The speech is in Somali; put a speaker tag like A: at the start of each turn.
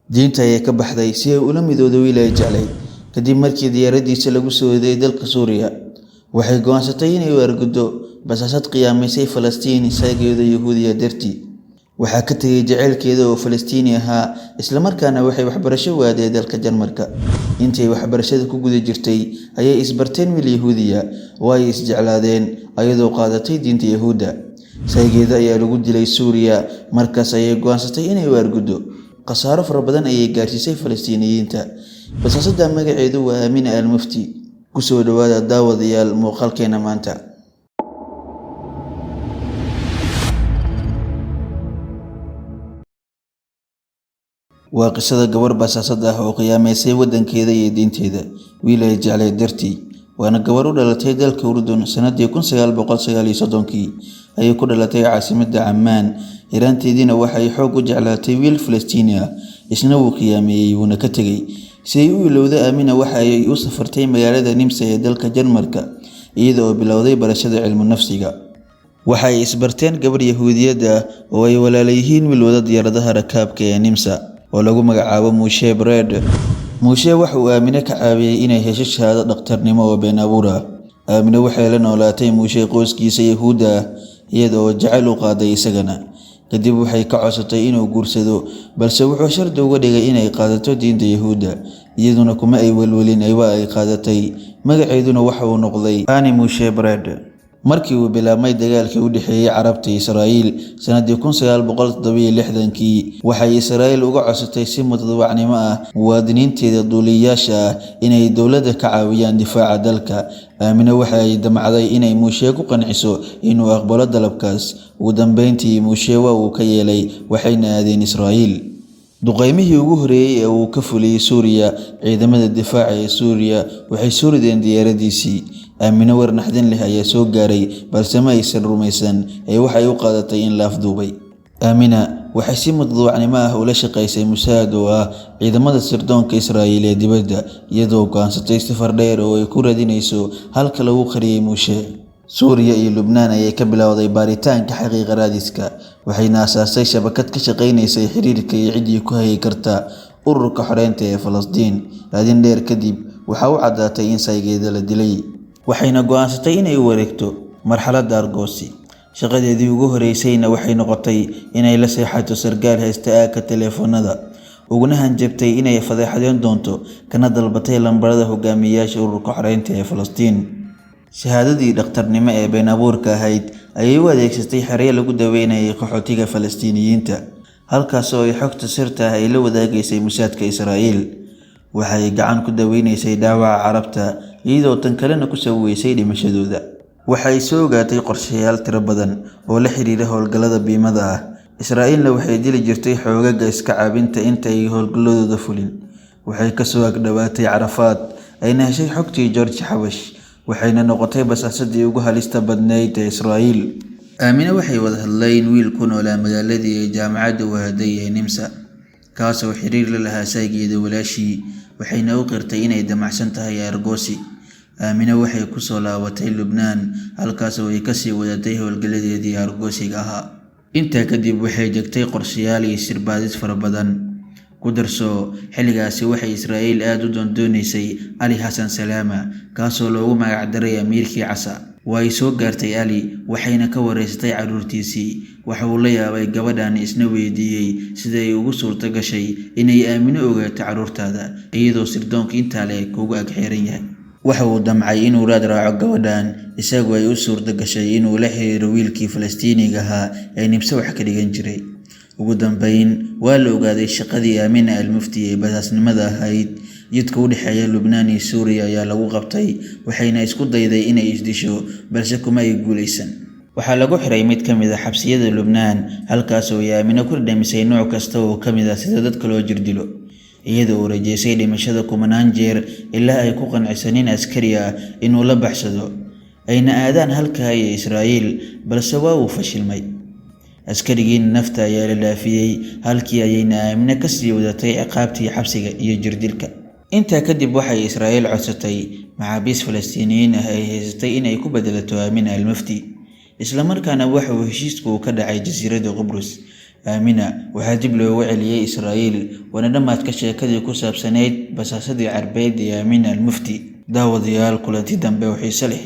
A: Diinta ayay ka baxday si ay ula midowdo wiil ay jeclayd. Kadib markii diyaaradiisa lagu soo waday dalka Suuriya, waxay go'aansatay inay u argudo basaasad qiyaamaysay Falastiin isaageeda Yahuudiya dartii. Waxaa ka tegay jaceylkeeda oo Falastiini ahaa, isla markaana waxay waxbarasho u aaday dalka Jarmalka. Intay waxbarashada ku guda jirtay ayay isbarteen wiil Yahuudiya oo ay isjeclaadeen, ayadoo qaadatay diinta Yahuudda. Saygeeda ayaa lagu dilay Suuriya, markaas ayay go'aansatay inay u argudo. Khasaaro fara badan ayay gaarsiisay Falastiiniyiinta. Basaasadda magaceedu waa Aamina Al-Mufti. Ku soo dhawaada daawadayaal muuqaalkeena maanta. Waa qisada gabar basaasad ah oo qiyaamaysay waddankeeda iyo diinteeda wiil ay jeclayd dartii. Waana gabar u dhalatay dalka Urdun sanadii 1939kii ayay ku dhalatay caasimadda Cammaan. Yaraanteediina waxay xoog u jeclaatay wiil Falastiini ah, isna wuu qiyaameeyey wuuna ka tegey. Si ay u ilowdo Aamina, waxa ay u safartay magaalada Nimsa ee dalka Jarmalka, iyada oo bilowday barashada cilmu nafsiga. Waxa ay isbarteen gabar Yahuudiyad ah oo ay walaala yihiin wiil wada diyaaradaha rakaabka ee Nimsa oo lagu magacaabo Muushe Bread. Muushe waxa uu Aamine ka caawiyey inay hesho shahaado dhakhtarnimo oo been abuur ah. Aamine waxay la noolaatay Muushe qoyskiisa Yahuudda ah, iyada oo jacayl u qaaday isagana. Kadib waxay ka codsatay inuu guursado, balse wuxuu shardi uga dhigay inay qaadato diinta Yahuudda. Iyaduna kuma ay welwelin, waa ay qaadatay. Magaceeduna waxa uu noqday Ani Muushe Bread. Markii uu bilaabmay dagaalkii u dhexeeyay Carabta iyo Israa'iil sanadii 1967kii, waxay Israa'iil uga codsatay si mutadawacnimo ah muwaadiniinteeda duuliyayaasha ah inay dowladda ka caawiyaan difaaca dalka. Aamine waxa ay damacday inay Muushe ku qanciso inuu aqbalo dalabkaas. Ugu dambeyntii Muushe waa uu ka yeelay, waxayna aadeen Israa'iil. Duqeymihii ugu horreeyay ee uu ka fuliyay Suuriya, ciidamada difaaca ee Suuriya waxay soo rideen diyaaradiisii. Aamine war naxdin leh ayaa soo gaaray, balse ma aysan rumaysan ee waxay u qaadatay in la afduubay. Aamina waxay si mutadawacnimo ah ula shaqaysay Mossad oo ah ciidamada sirdoonka Israa'iil ee dibadda, iyadoo go'aansatay safar dheer oo ay ku raadinayso halka lagu qariyay Muushe. Suuriya iyo Lubnaan ayay ka bilowday baaritaanka xaqiiqa raadiska, waxayna aasaastay shabakad ka shaqaynaysay xiriirka iyo ciddii ku hagi karta ururka xoreynta ee Falastiin. Raadin dheer kadib, waxaa u caddaatay in saygeeda la dilay, waxayna go'aansatay inay u wareegto marxaladda argoosi. Shaqadeedii ugu horreysayna waxay noqotay inay la seexato sarkaal haysta aagga taleefanada, uguna hanjabtay inay fadeexadeyn doonto, kana dalbatay lambarada hogaamiyeyaasha ururka xoreynta ee Falastiin. Shahaadadii dhakhtarnimo ee been abuurka ahayd ayay u adeegsatay xeryo lagu daweynayay qaxootiga Falastiiniyiinta, halkaas oo ay xogta sirta ah ay la wadaagaysay Mossad-ka Israa'iil. Waxa ay gacan ku daweynaysay dhaawaca Carabta, iyadoo tan kalena ku sababaysay dhimashadooda. Waxa ay soo ogaatay qorshayaal tiro badan oo la xiriira howlgallada biimada ah. Israa'iilna waxay dili jirtay xoogagga iska caabinta inta ay howlgalladooda fulin. Waxay ka soo agdhowaatay Carafaat, ayna heshay xogtii George Xabash, waxayna noqotay basaasadii ugu halista badnayd ee Israa'iil. Aamine waxay wada hadleen wiil ku noolaa magaaladii ay jaamacadda u aaday ee Nimsa, kaas oo xiriir la lahaa saygeeda walaashii, waxayna u qirtay inay damacsan tahay argoosi. Aamine waxay ku soo laabatay Lubnaan, halkaas oo ay kasii wadatay howlgalladeedii argoosiga ahaa. Intaa kadib waxay degtay qorshayaal iyo sirbaadis fara badan. Ku darso, xilligaasi waxay Israa'iil aad u doondoonaysay Ali Xasan Salaama, kaasoo loogu magac daray Amiirkii Casa. Waa ay soo gaartay Ali, waxayna ka wareysatay carruurtiisii. Waxa uu la yaabay gabadhan, isna weydiiyey sida ay ugu suurto gashay inay Aamino ogaato carruurtaada, iyadoo sirdoonka intaa le'eg kugu ag xeeran yahay. Waxa uu damcay inuu raad raaco gabadhan, isagoo ay u suurto gashay inuu la xiriiro wiilkii Falastiiniga ahaa ee Nimse wax ka dhigan jiray. Ugu dambeyn, waa la ogaaday shaqadii Aamina Al-Mufti ee basaasnimada ahayd. Jidka u dhexeeya Lubnaan iyo Suuriya ayaa lagu qabtay, waxayna isku dayday inay isdisho, balse kuma ay guuleysan. Waxaa lagu xiray mid ka mid ah xabsiyada Lubnaan, halkaas oo ay Aamina ku dhadhamisay nooc kasta oo ka mid ah sida dadka loo jirdilo, iyada oo rajaysay dhimashada kumanaan jeer ilaa ay ku qanciso nin askari ah inuu la baxsado, ayna aadaan halkaa iyo Israa'iil, balse waa uu fashilmay. Askarigiina nafta ayaa la dhaafiyey, halkii ayayna Aamine ka sii wadatay ciqaabtii xabsiga iyo jirdilka. Intaa kadib waxay Israa'iil codsatay maxaabiis Falastiiniyiin ah ay haysatay inay ku bedelato Aamina Al-Mufti, isla markaana waxa uu heshiisku ka dhacay jasiiradda Qubrus. Aamina waxaa dib loogu celiyay Israa'iil, waana dhammaadka sheekadii ku saabsanayd basaasadii Carbeed ee Aamina Al-Mufti. Daawadayaal, kulanti dambe oo xiiso leh.